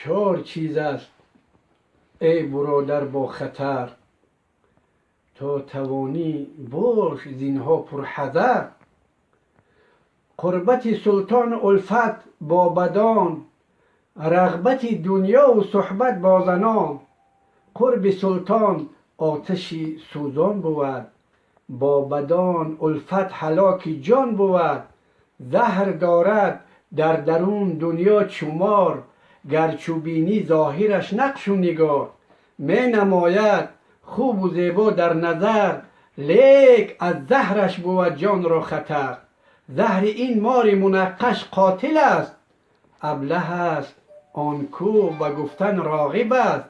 Чор чиз аст, эй бародар, бо хатар, то тавонӣ бош зинҳо пурҳазар. Қурбати султону улфат бо бадон, рағбати дунёву суҳбат бо занон. Қурби султон оташи сӯзон бувад, бо бадон улфат ҳалоки ҷон бувад. Заҳр дорад дар дарун дунё чу мор, гар чу бинӣ зоҳираш нақшу нигор. Менамояд хубу зебо дар назар, лек аз заҳраш бувад ҷонро хатар. Заҳри ин мори мунаққаш қотил аст, аблаҳ аст он ку ба гуфтан роғиб аст.